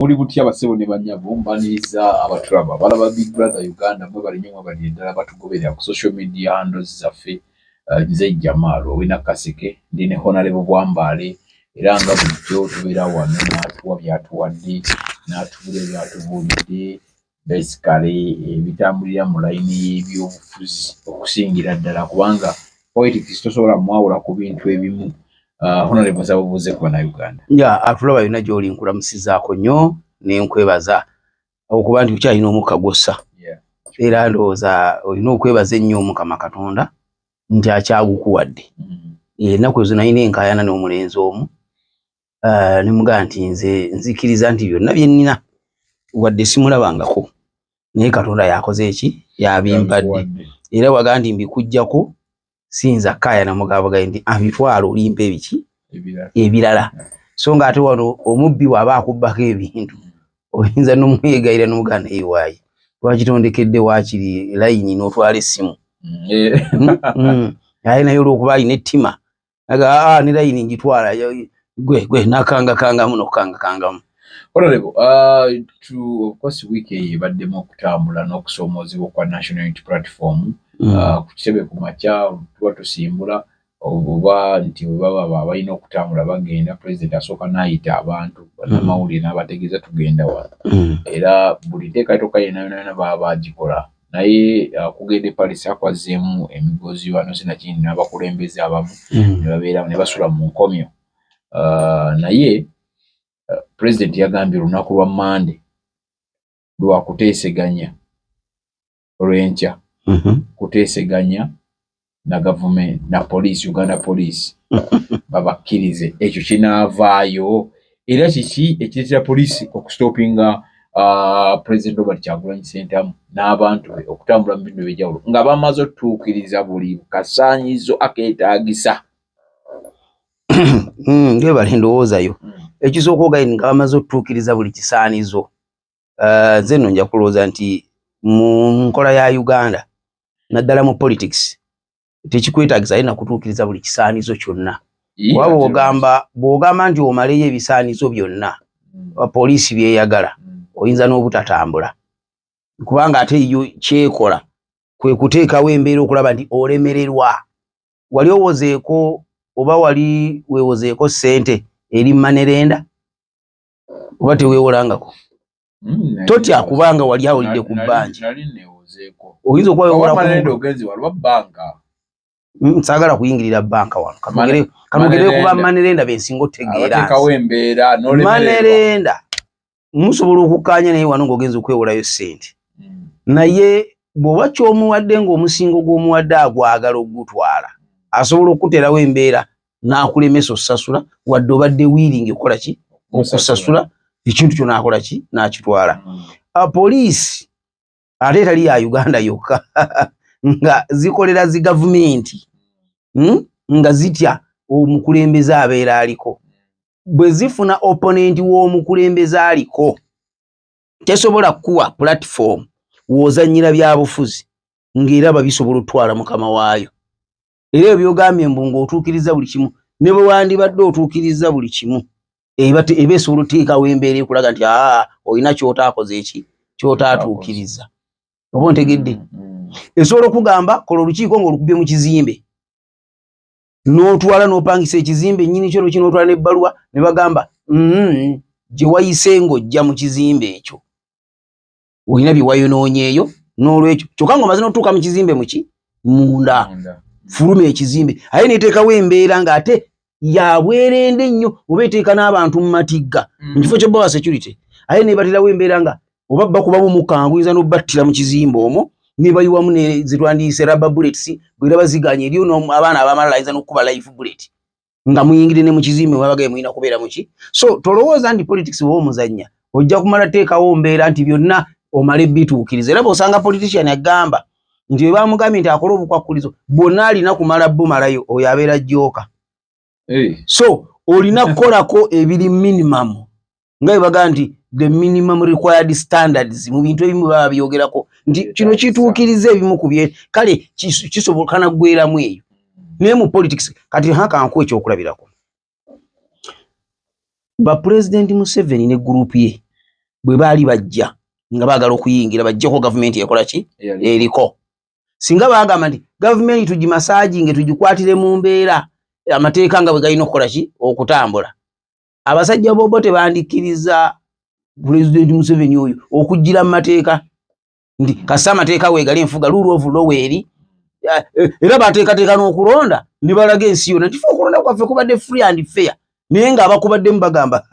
Muli butya basebo ne banyabo? Mbaniriza abatulaba balaba Big Brother Uganda. Mwe bali nnyo, mwebali ddala batugoberera ku social media handles zaffe. Nze Jamal ow'e Nakaseke, ndi ne Honorable Bwambale, era nga bulijjo tubeera wano n'atuwa byatuwadde, n'atubuulira byatubuulidde, basically ebitambulira mu layini y'ebyobufuzi okusingira ddala, kubanga politics tosobola mwawula ku bintu ebimu. Honorable, nsaba obuuze ku Bannayuganda. Ya, atulaba yonna gy'oli, nkulamusizaako nnyo nenkwebaza okuba nti okyalina omukka gwossa. Era ndowooza olina okwebaza ennyo Omukama Katonda nti akyagukuwadde. Ennaku ezo nalina enkaayana n'omulenzi omu, ne mugamba nti nze nzikiriza nti byonna bye nnina, wadde simulabangako, naye Katonda yakoze eki, yabimpadde. Era waga nti mbikuggyako, siyinza kkaayana, mugamba nti abitwala, olimpa ebiki ebirala. So nga ate wano omubbi bw'aba akubbako ebintu, oyinza n'omwegayira n'omugamba, naye waayi lwakitondekedde waakiri layini n'otwala essimu. Aye naye olw'okuba alina ettima aga, aa, ne layini ngitwala gwe gwe nakangakangamu n'okukangakangamu. Honorable, of course wiiki eyo ebaddemu okutambula n'okusoomoozebwa kwa National Unity Platform. Ku kitebe ku makya tuba tusimbula, oba nti bwe baba balina okutambula bagenda, President asooka n'ayita abantu bannamawulire n'abategeeza tugenda wano. Era buli nteekateeka yonna yonna yonna baba bagikola, naye okugenda e Paris akwazzeemu emigozi wano, sinakindi n'abakulembeze abamu ne babeera ne basula mu nkomyo. Naye President yagambye olunaku lwa Mande lwakuteeseganya, olw'enkya kuteeseganya na gavumenti na police, Uganda Police, babakkirize. Ekyo kinaavaayo? Era kiki ekireetera poliisi okustopinga President Robert Kyagulanyi Ssentamu n'abantu be okutambula mu bitundu ebyenjawulo nga bamaze otutuukiriza buli kasaanyizo akeetaagisa? Ng'ebala endowoozayo, ekisooka ogaye nga bamaze otutuukiriza buli kisaanizo, nze nno nja kulowooza nti mu nkola ya Uganda, naddala mu politics, tekikwetaagisa alina kutuukiriza buli kisaanizo kyonna. Kuba bw'ogamba nti omaleyo ebisaanizo byonna poliisi byeyagala, oyinza n'obutatambula, kubanga ate yo kyekola kwe kuteekawo embeera okulaba nti olemererwa. Wali owozeeko oba wali weewozeeko ssente eri money lender, oba teweewolangako? Totya, kubanga wali awulidde ku bbanja. Nali neewozeeko. Oyinza okuba weewola Oba money lender ogenze waliwo banka. Saagala kuyingirira banka wano. Kanogere kuba money lender bensinga otegeera. Abateekawo embeera n'olemererwa. Money lender musobola okukkaanya naye wano ng'ogenza okwewolayo ssente, naye bw'oba ky'omuwadde ng'omusingo gw'omuwadde agwagala ogutwala, asobola okuteerawo embeera n'akulemesa osasula, wadde obadde willing okukola ki, okusasula ekintu kyo, n'akola ki, n'akitwala. Poliisi ate etali ya Uganda yokka, nga zikolera zi gavumenti, Nga zitya omukulembeze abeera aliko. Bwe zifuna opponent w'omukulembeze aliko, tesobola kuwa platform w'ozannyira byabufuzi ng'era babisobola otwala mukama waayo. Era ebyo byogambye mbu ng'otuukiriza buli kimu, ne bwe wandibadde otuukiriza buli kimu, eba esobola oteekawo embeera ekulaga nti aa, olina kyotaakoze, eki kyotaatuukiriza. Oba ontegedde? Esobola okugamba kola olukiiko ng'olukubye mu kizimbe, n'otwala n'opangisa ekizimbe nnyini kyo, noki, n'otwala n'ebbaluwa ne bagamba, gye wayise ng'ojja mu kizimbe ekyo olina bye wayonoonyeeyo, n'olwekyo kyokka ng'omaze n'otuuka mu kizimbe muki munda, fuluma ekizimbe. Aye neteekawo embeera ng'ate yabwerende nnyo, oba eteeka n'abantu mu matigga mu kifo ky'obbawa security, aye nebaterawo embeera nga oba bakubamu mukangu, oyinza n'obattira mu kizimbe omwo, nebayiwamu ne zitwandiise rubber bullets. Bweraba ziganye, eriyo abaana abamalala ayinza n'okukuba live bullet nga muyingire ne mu kizimbe mwabagaye mulina kubeera muki. So tolowooza nti politics bw'oba omuzannya ojja kumala teekawo mbeera nti byonna omale bituukiriza. Era bw'osanga politician agamba nti bwe bamugambye nti akole obukwakkulizo bwonna alina kumala bumalayo, oyo abeera joker. So olina kukolako ebiri minimum, nga bwe bagamba nti the minimum required standards. Mu bintu ebimu baba byogerako nti kino kituukiriza ebimu ku bye, kale kisoboka naggweramu eyo. Naye mu politics kati hakankuwa ekyokulabirako, ba President Museveni ne group ye. Bwe baali bajja nga baagala okuyingira bajjeko gavumenti ekola ki eriko, singa baagamba nti gavumenti tugimasaaginge, tugikwatire mu mbeera amateeka nga bwe galina okukola ki okutambula, abasajja bobo tebandikkiriza Pulezidenti Museveni oyo okujjira mu mateeka nti kasita amateeka weegali, enfuga, rule of law eri. Era bateekateeka n'okulonda ne balaga ensi yonna nti fe okulonda kwaffe kubadde free and fair, naye ng'abakubaddemu bagamba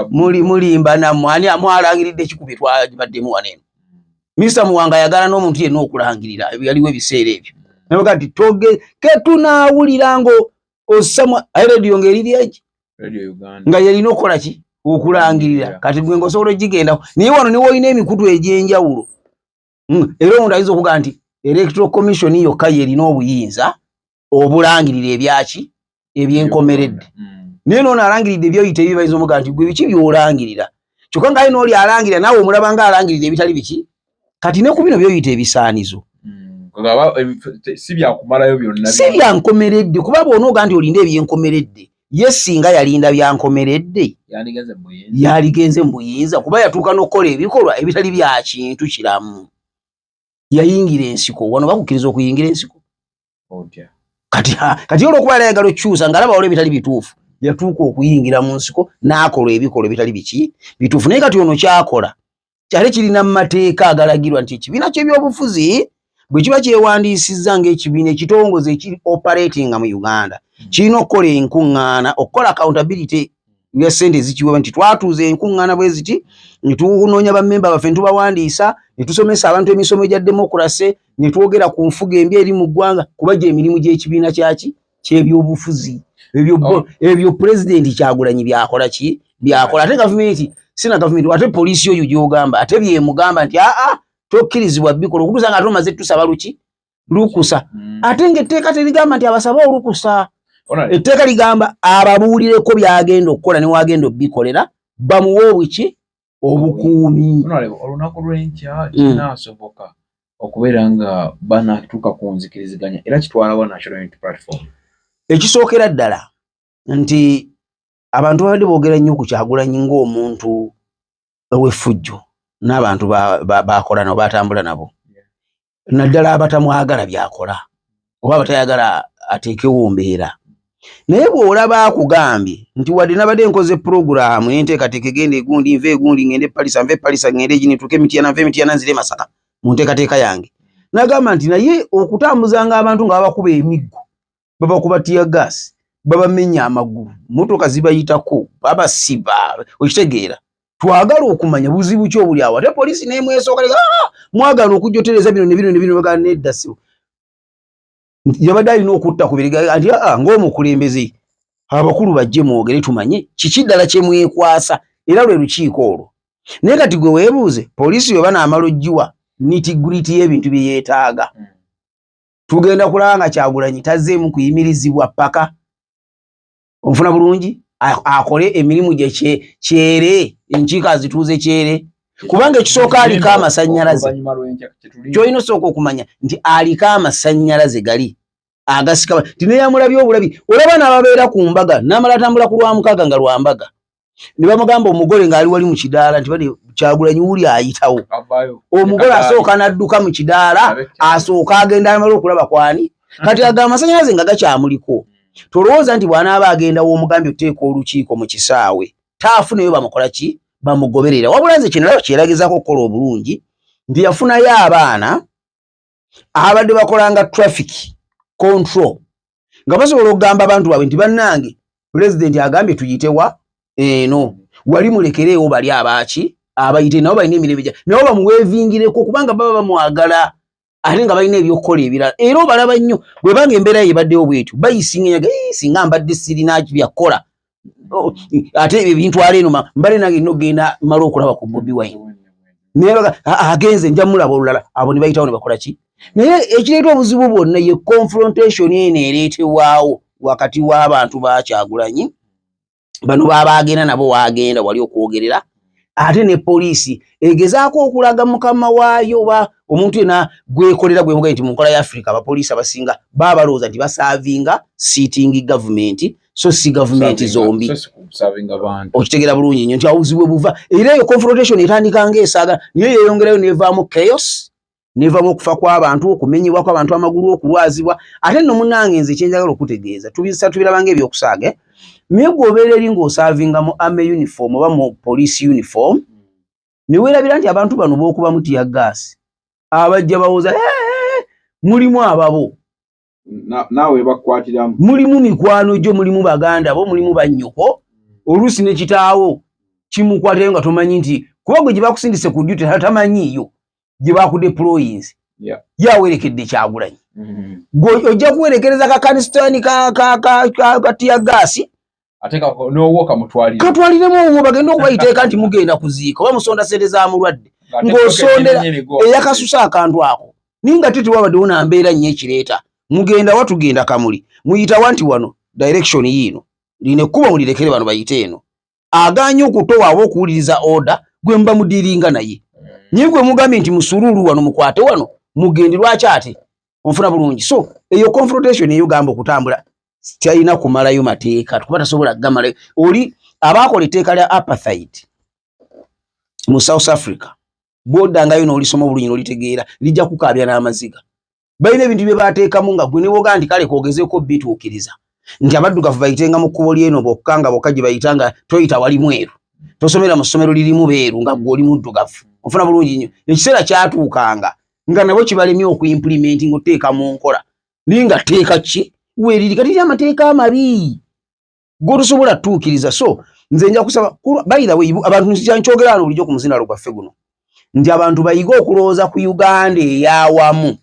muli mulimba nammwe. Ani mwalangiridde ekikubi twagibaddemu wano eno? Minisita Muwanga ayagala n'omuntu yenna okulangirira yaliwo ebiseera ebyo, nabaga nti toge ketunaawulira ngo ossamu rediyo ng'eriri eki nga yerina okukola ki okulangirira. Kati gwe ng'osobola ogigendako, naye wano niwe olina emikutu egy'enjawulo. Era omuntu ayinza okugamba nti Electoral Commission yokka yerina obuyinza obulangirira ebyaki ebyenkomeredde. Naye noono alangiridde ebyoyita ebi bayinza omugamba nti gwe biki byolangirira, kyokka nga alina oli alangirira, naawe omulaba nga alangirira ebitali biki. Kati ne ku bino byoyita ebisaanizo si byakumalayo byonna, si byankomeredde, kuba bw'onooga nti olinda ebyenkomeredde, ye singa yalinda byankomeredde yaligenze mu buyinza, kuba yatuuka n'okukola ebikolwa ebitali bya kintu kiramu. Yayingira ensiko. Wano bakukkiriza okuyingira ensiko? Kati olwokuba yali ayagala okukyusa ng'alaba waliwo ebitali bituufu, yatuuka okuyingira mu nsiko n'akola ebikolwa ebitali biki bituufu. Naye kati ono kyakola kyali kirina mu mateeka agalagirwa nti ekibiina ky'ebyobufuzi bwe kiba kyewandiisizza ng'ekibiina ekitongoze ekiri operatinga mu Uganda, kirina okukola enkuŋŋaana, okukola accountability ya ssente ezikiweebwa, nti twatuuza enkuŋŋaana bwe ziti ne tunoonya bammemba baffe ne tubawandiisa ne tusomesa abantu emisomo egya demokurase ne twogera ku nfuga embi eri mu ggwanga, kuba gye emirimu gy'ekibiina kyaki ky'ebyobufuzi ebyo. Ebyo Pulezidenti Kyagulanyi byakola ki byakola, ate gavumenti sina gavumenti, ate poliisi oyo gy'ogamba ate byemugamba nti aa tokkirizibwa bikola okutuusa nga ate omaze tusaba luki lukusa. Ate ng'etteeka terigamba nti abasabe olukusa. Etteeka ligamba ababuulireko byagenda okukola ne wagenda obikolera, bamuwe obuki obukuumi. Olunaku lw'enkya kinaasoboka okubeera nga banatuuka ku nzikiriziganya, era kitwalawa National Unity Platform? Ekisookera ddala nti abantu babadde boogera nnyo ku Kyagulanyi ng'omuntu ow'effujjo n'abantu bakola nabo, batambula nabo, naddala abatamwagala byakola oba abatayagala ateekewo mbeera. Naye bw'olaba akugambye nti wadde nabadde nkoze puroguraamu n'enteekateeka egenda egundi, nva egundi ngende Palisa, nva Palisa ngende egini, ntuuke Emityana, nva Emityana nzire Masaka mu nteekateeka yange, n'agamba nti naye okutambuzanga abantu nga babakuba emiggo, babakuba tear gas, babamenya amagulu, motoka zibayitako, babasiba, okitegeera? Twagala okumanya buzibu ki obuli awo. Ate poliisi nemwesooka, ah, mwagala okujja otereeza bino ne bino ne bino. Bagala nedda, sibo yabadde alina okutta ku biriga nti aa ng'omukulembeze abakulu bajje mwogere tumanye kiki ddala kye mwekwasa, era lwe lukiiko olwo. Naye kati gwe weebuuze, poliisi bwe banaamala ogiwa nitty-gritty y'ebintu bye yeetaaga, tugenda kulaba nga Kyagulanyi tazzeemu kuyimirizibwa paka onfuna bulungi akole emirimu gye kyere, enkiiko azituuze kyere, kubanga ekisooka aliko amasannyalaze. Kyolina osooka okumanya nti aliko amasannyalaze gali agasika nti neyamulabye obulabi. Olaba n'ababeera ku mbaga n'amala atambula ku Lwamukaaga nga lwambaga ne bamugamba omugole ng'ali wali mu kidaala nti bane Kyagulanyi wuli ayitawo, omugole asooka n'adduka mu kidaala, asooka agenda amala okulaba kwani. Kati ago amasannyalaze nga gakyamuliko, tolowooza nti bw'anaaba agenda w'omugambye oteeka olukiiko mu kisaawe taafuneyo bamukola ki bamugoberera. Wabula nze kyenalaba kyeragezaako okukola obulungi nti yafunayo abaana abadde bakolanga traffic control nga basobola okugamba abantu baabwe nti bannange, Pulezidenti agambye tuyitewa eno wali, mulekereewo bali abaaki abayite, nabo balina emirembe gya nabo bamuweevingireko, kubanga baba bamwagala ate nga balina ebyokukola ebirala. Era obalaba nnyo bwebanga embeera ye ebaddewo bwetyo bayisinganyaga, singa mbadde sirina byakukola ate ebintwala eno, mbadde nange nina okugenda mala okulaba ku Bobi Wine, naye agenze, nja mulaba olulala. Abo ne bayitawo ne bakola ki. Naye ekireeta obuzibu bwonna ye confrontation eno ereetebwawo wakati w'abantu ba Kyagulanyi bano baba agenda nabo wagenda wali okwogerera, ate ne poliisi egezaako okulaga mukama waayo oba omuntu yena gwekolera gwemugaye nti mu nkola ya Africa abapoliisi abasinga baba balowooza nti basaavinga sitting government. So si gavumenti zombi. Okitegeera bulungi nnyo nti awuzibwe buva era eyo confrontation etandika ng'esaaga, naye yeeyongerayo nevaamu chaos, nevaamu okufa kw'abantu, okumenyebwa kw'abantu amagulu, okulwazibwa. Ate nno munnange, nze kyenjagala okutegeeza, tubisa tubiraba ng'ebyokusaaga, eh? Naye gwe obeera eri ng'oservinga mu army uniform oba mu police uniform, ne weerabira nti abantu bano b'okubamu tear gas abajja bawoza, "Eh, mulimu ababo." Naawe bakukwatiramu. Mulimu mikwano gyo, mulimu baganda bo, mulimu bannyoko, oluusi ne kitaawo kimukwatirayo nga tomanyi nti kuba gwe gye bakusindise ku duty tamanyiiyo gye bakudeployinze. Yawerekedde Kyagulanyi. Gwe ojja kuwerekereza kakanisitani ka tear gas. Ate n'owo kamutwalire. Katwaliremu owwo, bagenda okubayiteeka nti mugenda kuziika oba musonda sente za mulwadde ng'osondera eyakasusa akantu ako, naye nga te tewabaddewo na mbeera nnyo ekireeta. Mugenda wa? Tugenda Kamuli. Muyitawa? Nti wano direction yiino, lino ekkubo mulirekere bano bayite eno. Aganye okutowa oba okuwuliriza order, gwe muba mudealinga naye. Naye gwe mugambye nti musululu wano, mukwate wano, mugende, lwaki ate onfuna bulungi? So eyo confrontation eyo gamba okutambula talina kumalayo mateeka, kuba tasobola kugamalayo. Oli abaakola etteeka lya apartheid mu South Africa, bw'oddangayo n'olisoma obulungi n'olitegeera, lijja kukaabya n'amaziga. Balina ebintu bye bateekamu nga gwe ne wogaa nti kale koogezeeko bituukiriza nti abaddugavu bayitenga mu kkubo ly'eno bokka, nga bokka gye bayita, nga toyita wali mweru, tosomera mu ssomero lirimu beeru nga gwe oli muddugavu. Ofuna bulungi nnyo, ekiseera kyatuukanga nga nabo kibalemye okuimplementinga, oteeka mu nkola, naye nga tteeka ki weeriri kati eri amateeka amabi gotosobola tutuukiriza. So nze nja kusaba, by the way, abantu, nkyogera wano bulijjo ku muzinalo gwaffe guno nti abantu bayige okulowooza ku Uganda eyawamu,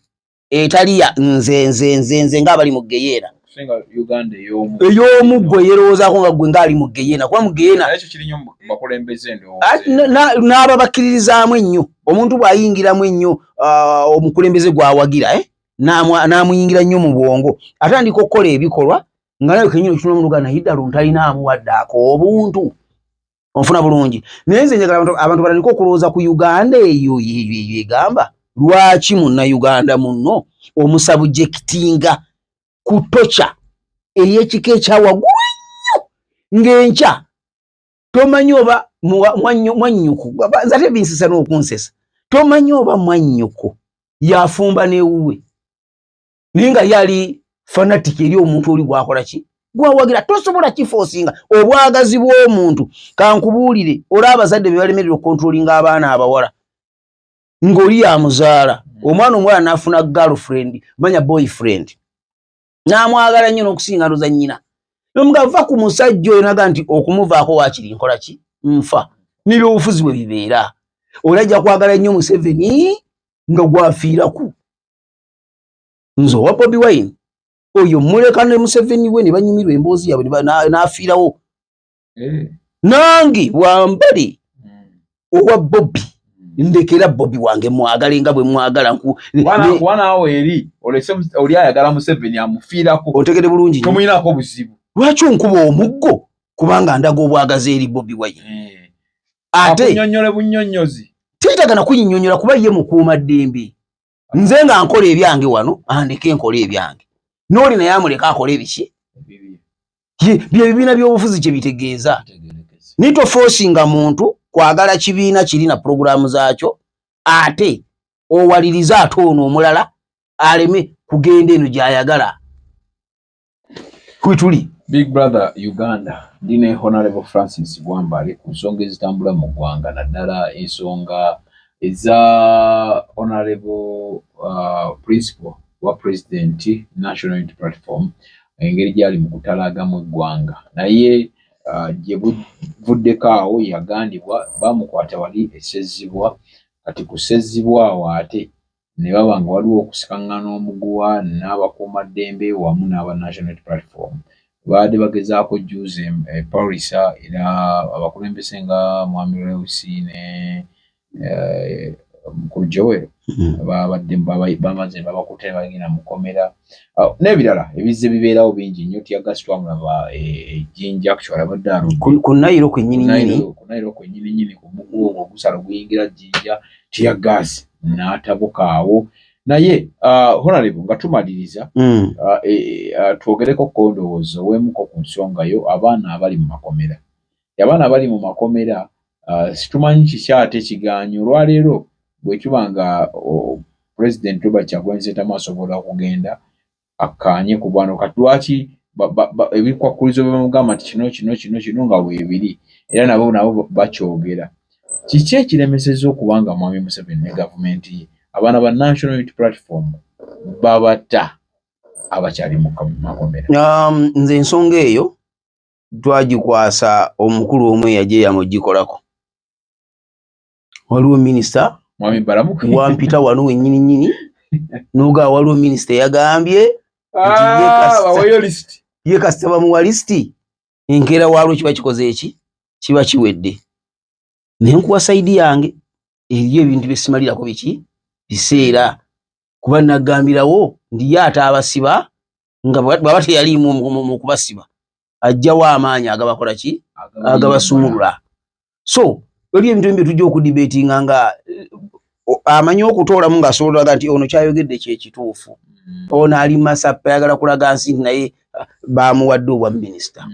etali ya nze nze nze nze ng'abali mu geyeena. Kusinga Uganda ey'omu. Ey'omu ggwe yerowoozaako nga ggwe ng'ali mu geyeena, kuba mu geyeena Naye ekyo kiri nnyo mu bakulembeze, ndowooza. N'aba bakkiririzaamu ennyo. Omuntu bw'ayingiramu ennyo, omukulembeze gw'awagira, eh? N'amuyingira nnyo mu bwongo, atandika okukola ebikolwa nga nawe kenyini okitunula naye ddala ontalinaamu wadde ako obuntu. Onfuna bulungi? Naye nze njagala abantu batandike okulowooza ku Uganda eyo eyo eyo egamba lwaki Munnayuganda munno omusubjectinga ku torture ey'ekika ekyawaggulu ennyo, ng'enkya tomanyi oba mwannyuku. Nze ate binsesa n'okunsesa, tomanyi oba mwannyuku yafumba n'ewuwe, naye nga yali fanatic eri omuntu oli gwakola ki, gwawagira. Tosobola kiforcinga obwagazi bw'omuntu. Kankubuulire, olaba abazadde be balemererwa okucontrollinga abaana abawala, ng'oli yamuzaala omwana omuwala n'afuna girlfriend, manya boyfriend, n'amwagala nnyo n'okusinga ndoza nnyina. Nomuga va ku musajja oyo, naga nti okumuvaako waakiri nkola ki, nfa. N'ebyobufuzi bwe bibeera, oli ajja kwagala nnyo Museveni nga gwafiiraku. Nze owa Bobi Wine oyo muleka ne Museveni we ne banyumirwa emboozi yaabwe, n'afiirawo. Nange bwambale owa Bobi, ndekera Bobi wange, mwagale nga bwe mwagala. Kuba naawe eri olese oli ayagala Museveni amufiirako. Ontegere bulungi nnyo. Tomuyinaako buzibu. Lwaki onkuba omuggo kubanga ndaga obwagazi eri Bobi Wine? Ate Akunyonnyole bunnyonnyozi. Teetagana kunyinyonnyola kuba ye mukuuma ddembe. Nze nga nkola ebyange wano, andeke nkola ebyange, n'oli naye amuleka akola ebiki. Ebibi. Bye bibiina by'obufuzi kye bitegeeza. Bitegeerekese. Naye toforcinga muntu kwagala kibiina kiri na puroguramu zaakyo, ate owalirize ate ono omulala aleme kugenda eno gy'ayagala. Kwetuli. Big Brother Uganda, ndi ne Honorable Francis Bwambale ku nsonga ezitambula mu ggwanga, naddala ensonga eza Honorable Principal wa President National Unity Platform, engeri gy'ali mu kutalagamu eggwanga. Naye gye buvuddeko awo yagandibwa, bamukwata wali essezzibwa. Kati ku ssezzibwa awo ate ne baba nga waliwo okusikaŋŋana omuguwa n'abakuumaddembe wamu n'aba National Unity Platform. Baadde bagezaako juzi e Pallisa, era abakulembeze nga Mwami Lewis ne Mukulu Joel babadde bamaze babakutte ne bagenda mu kkomera. N'ebirala ebizze bibeerawo bingi nnyo. Tear gas twamulaba e Jjinja, actually abadde aludde ku Nile kwennyini nnyini. Ku Nile kwennyini nnyini, ku muguwa ogwo ogusala oguyingira Jjinja, tear gas n'atabuka awo. Naye honorable, nga tumaliriza, twogereko ko ndowooza oweemuko ku nsonga yo abaana abali mu makomera. Abaana abali mu makomera, situmanyi kiki ate kigaanyi olwaleero bwe kiba nga President Robert Kyagulanyi Ssentamu asobola okugenda akkaanye ku bwana. Kati lwaki ebikwakkulizo bye bamugamba nti kino kino kino kino nga weebiri, era nabo bakyogera? Kiki ekiremesezza okuba nga Mwami Museveni ne gavumenti ye abaana ba National Unity Platform babata abakyali mu makomera? Nze ensonga eyo twagikwasa omukulu omu eyagyeyama ogikolako. Waliwo minisita Mwami Balamu. Wampita wano wennyini nnyini noga waliwo minisita eyagambye Baweeyo list. Ye kasita bamuwa lisiti, enkeera waalwo kiba kikoze eki, kiba kiwedde. Naye nkuwa side yange, eriyo ebintu byesimalirako biki biseera, kuba nagambirawo nti ye ate abasiba nga bw'aba teyaliimu mu kubasiba, ajjawo amaanyi agabakola ki, agabasumulula. So waliyo ebintu ebimu bye tujja okudebatinga nga amanyi okutoolamu ng'asobola olaga nti ono kyayogedde kyekituufu, ono ali masappa ayagala kulaga nsi nti naye bamuwadde obwa minisita.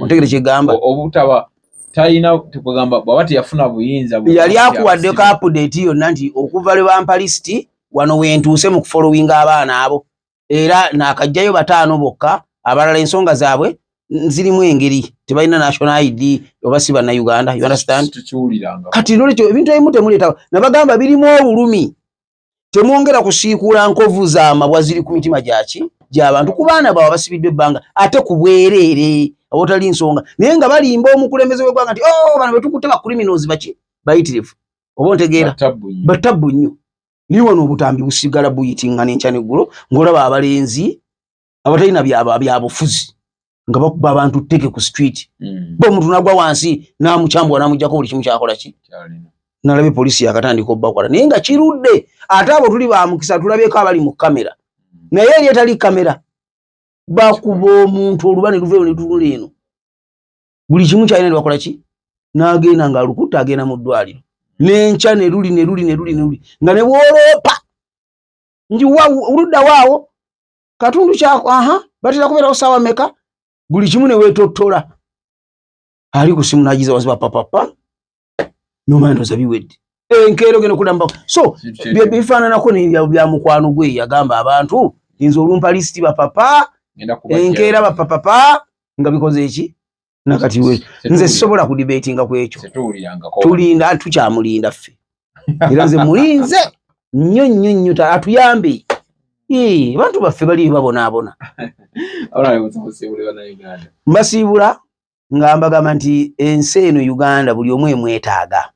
Ontegere kyegamba? Obutaba talina kugamba bw'aba teyafuna buyinza yali akuwaddeko update yonna nti okuva lwe bampa lisiti wano wentuuse mu kufollowinga abaana abo, era naakajjayo bataano bokka, abalala ensonga zaabwe zirimu engeri tebalina national ID oba si bannayuganda, you understand? Tukiwuliranga. Kati nolwekyo ebintu ebimu temuleeta, nabagamba birimu obulumi, temwongera kusiikuula nkovu z'amabwa ziri ku mitima gyaki gy'abantu, ku baana baabwe basibiddwa ebbanga ate ku bwereere awatali nsonga, naye nga balimba omukulembeze w'eggwanga nti, oh, bano betukutte ba criminals baki bayitirivu, oba ontegeera? Batabbu nnyo. Batabbu nnyo. Naye wano obutambi busigala buyitingana enkya neggulo ng'olaba abalenzi abatalina byabufuzi nga bakuba abantu tteke ku street, bo omuntu nagwa wansi n'amukyambuwa n'amugjako buli kimu kyakola ki. Kyalina. Nalabye poliisi yakatandika obbakwata, naye nga kirudde. Ate abo tuli bamukisa, tulabyeko abali mu kamera, naye eri etali kamera bakuba omuntu oluba ne luvayo ne lutunula eno, buli kimu kyalina ne bakola ki, n'agenda ng'alukutta agenda mu ddwaliro n'enkya ne luli ne luli ne luli ne luli nga ne bwoloopa nti oludda waawo katundu kyako, aha, batera kubeerawo saawa meka, buli kimu ne weetottola ali ku simu n'agiza waziba papapa nomanya ndoza biwedde, enkeero genda okudamba. So bifaananako nebya bya mukwano gwe yagamba abantu nze olumpa lisiti bapapa Ngenda kubajja. Enkeera bapapapa nga bikoze eki. Nakati nze sisobola kudebatinga ku ekyo. Tetuwulirangako. Tulinda, tukyamulinda ffe, era nze mulinze nnyo nnyo nnyo, atuyambe. Abantu baffe bali babonaabona. Honorable, musiibule Bannayuganda. Mbasiibula nga mbagamba nti ensi eno Uganda buli omu emwetaaga.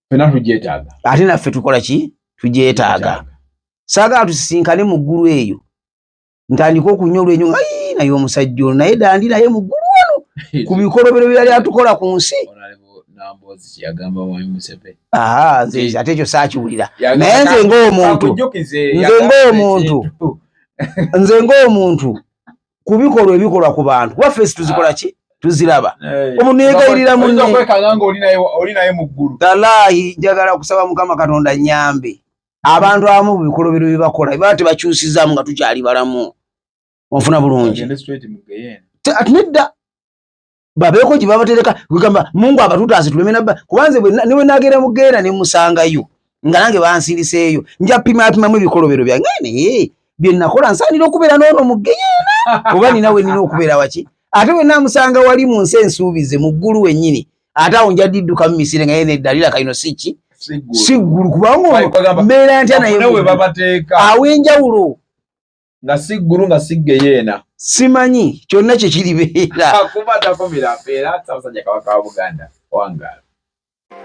Ffenna tugyetaaga. Ate naffe tukola ki, tugyetaaga. Saagala tusisinkane mu ggulu eyo ntandike okunywa olwenyo nga, "Ii, naye omusajja ono naye dandi naye mu ggulu wano ku bikolobero bye yali atukola ku nsi." Honorable Namboozi kyeyagamba Mwami Museveni. Aha, nze ate ekyo saakiwulira. Yagamba Naye nze ng'omuntu, Kakujjukize, nze yagamba ng'omuntu, ekintu. Nze ng'omuntu ku bikolwa ebikolwa ku bantu, kuba ffe tuzikola ki, tuziraba. Omuntu neegayirira munne. Oyinza okwekanga nga oli naye mu ggulu. Walaahi njagala kusaba Mukama Katonda nyambe abantu abamu mu bikolobero bye bakola baba tebakyusizaamu nga tukyali balamu, onfuna bulungi? Ogende straight mu geyeena. Ati nedda, babeeko gye babatereka, kugamba Mungu abatutaase tuleme nabba, kuba nze ne bwe nagenda mu geera ne musangayo nga nange bansindiseeyo, nja pimaapimamu ebikolobero byange, naye bye nakola nsaanira okubeera n'ono mu geyeena oba nina we nina okubeera waki? Ate bwe naamusanga wali mu nsi ensuubize mu ggulu wennyini, ate awo nja didduka mu misire nga ye nedda lira kayino si ki, Si ggulu. Si ggulu, kubanga Bali kwagamba, mbeera ntya naye bafune mu we ggulu? babateeka. Aw'enjawulo. Nga si ggulu nga si geyeena. Simanyi kyonna kye kiribeera. Kuba takumira mpeera Ssaabasajja Kabaka wa Buganda wangaala.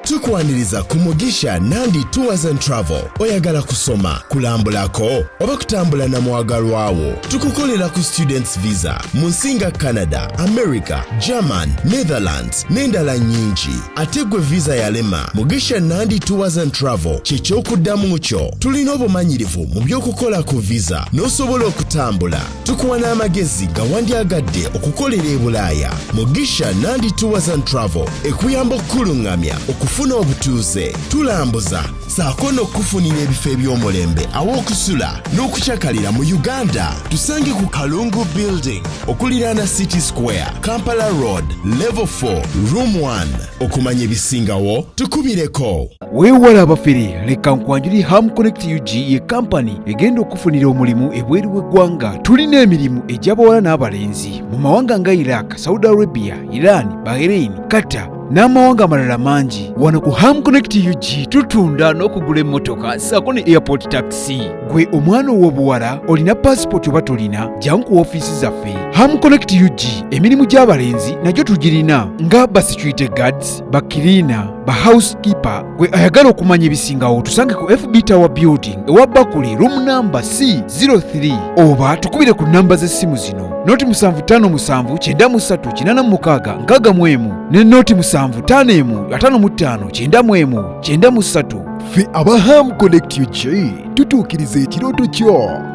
Tukwaniriza ku Mugisha Nandi Tours and Travel. Oyagala kusoma, kulambulako oba kutambula na mwagalwawo? Tukukolera ku students visa mu nsi nga Canada, America, German, Netherlands n'endala nnyingi. Ate gwe visa yalema, Mugisha Nandi Tours and Travel kyekyokuddamu kyo. Tulina obumanyirivu mu by'okukola ku visa n'osobola okutambula. Tukuwa n'amagezi nga wandyagadde okukolera e Bulaaya. Mugisha Nandi Tours and Travel ekuyamba okukuluŋŋamya. Okufuna obutuuze, tulambuza ssaako n'okukufunira ebifo eby'omulembe aw'okusula n'okukyakalira mu Uganda. Tusange ku Kalungu Building okuliraana City Square, Kampala Road, Level 4, Room 1. Okumanya ebisingawo tukubireko. Weewala abafere, leka nkwanjuli Ham Connect UG ye kampani egenda okufunira omulimu ebweru w'eggwanga. Tulina emirimu egy'abawala n'abalenzi mu mawanga nga Iraq, Saudi Arabia, Iran, Bahrain, Qatar n'amawanga amalala mangi. Wano ku Ham Connect UG tutunda n'okugula emmotoka ssaako ne airport taxi. Gwe omwana ow'obuwala olina paasipooti oba tolina, jangu ku ofiisi zaffe. Ham Connect UG emirimu gy'abalenzi nagyo tugirina nga ba security guards, ba cleaner, ba housekeeper. Gwe ayagala okumanya ebisingawo tusange ku FB Tower Building ewa Bakuli, room number C03, oba tukubire ku namba z'essimu zino: noti 757 93 86 61 ne noti 751 55 91 93. Ffe aba Ham Connect UG tutuukiriza ekirooto kyo.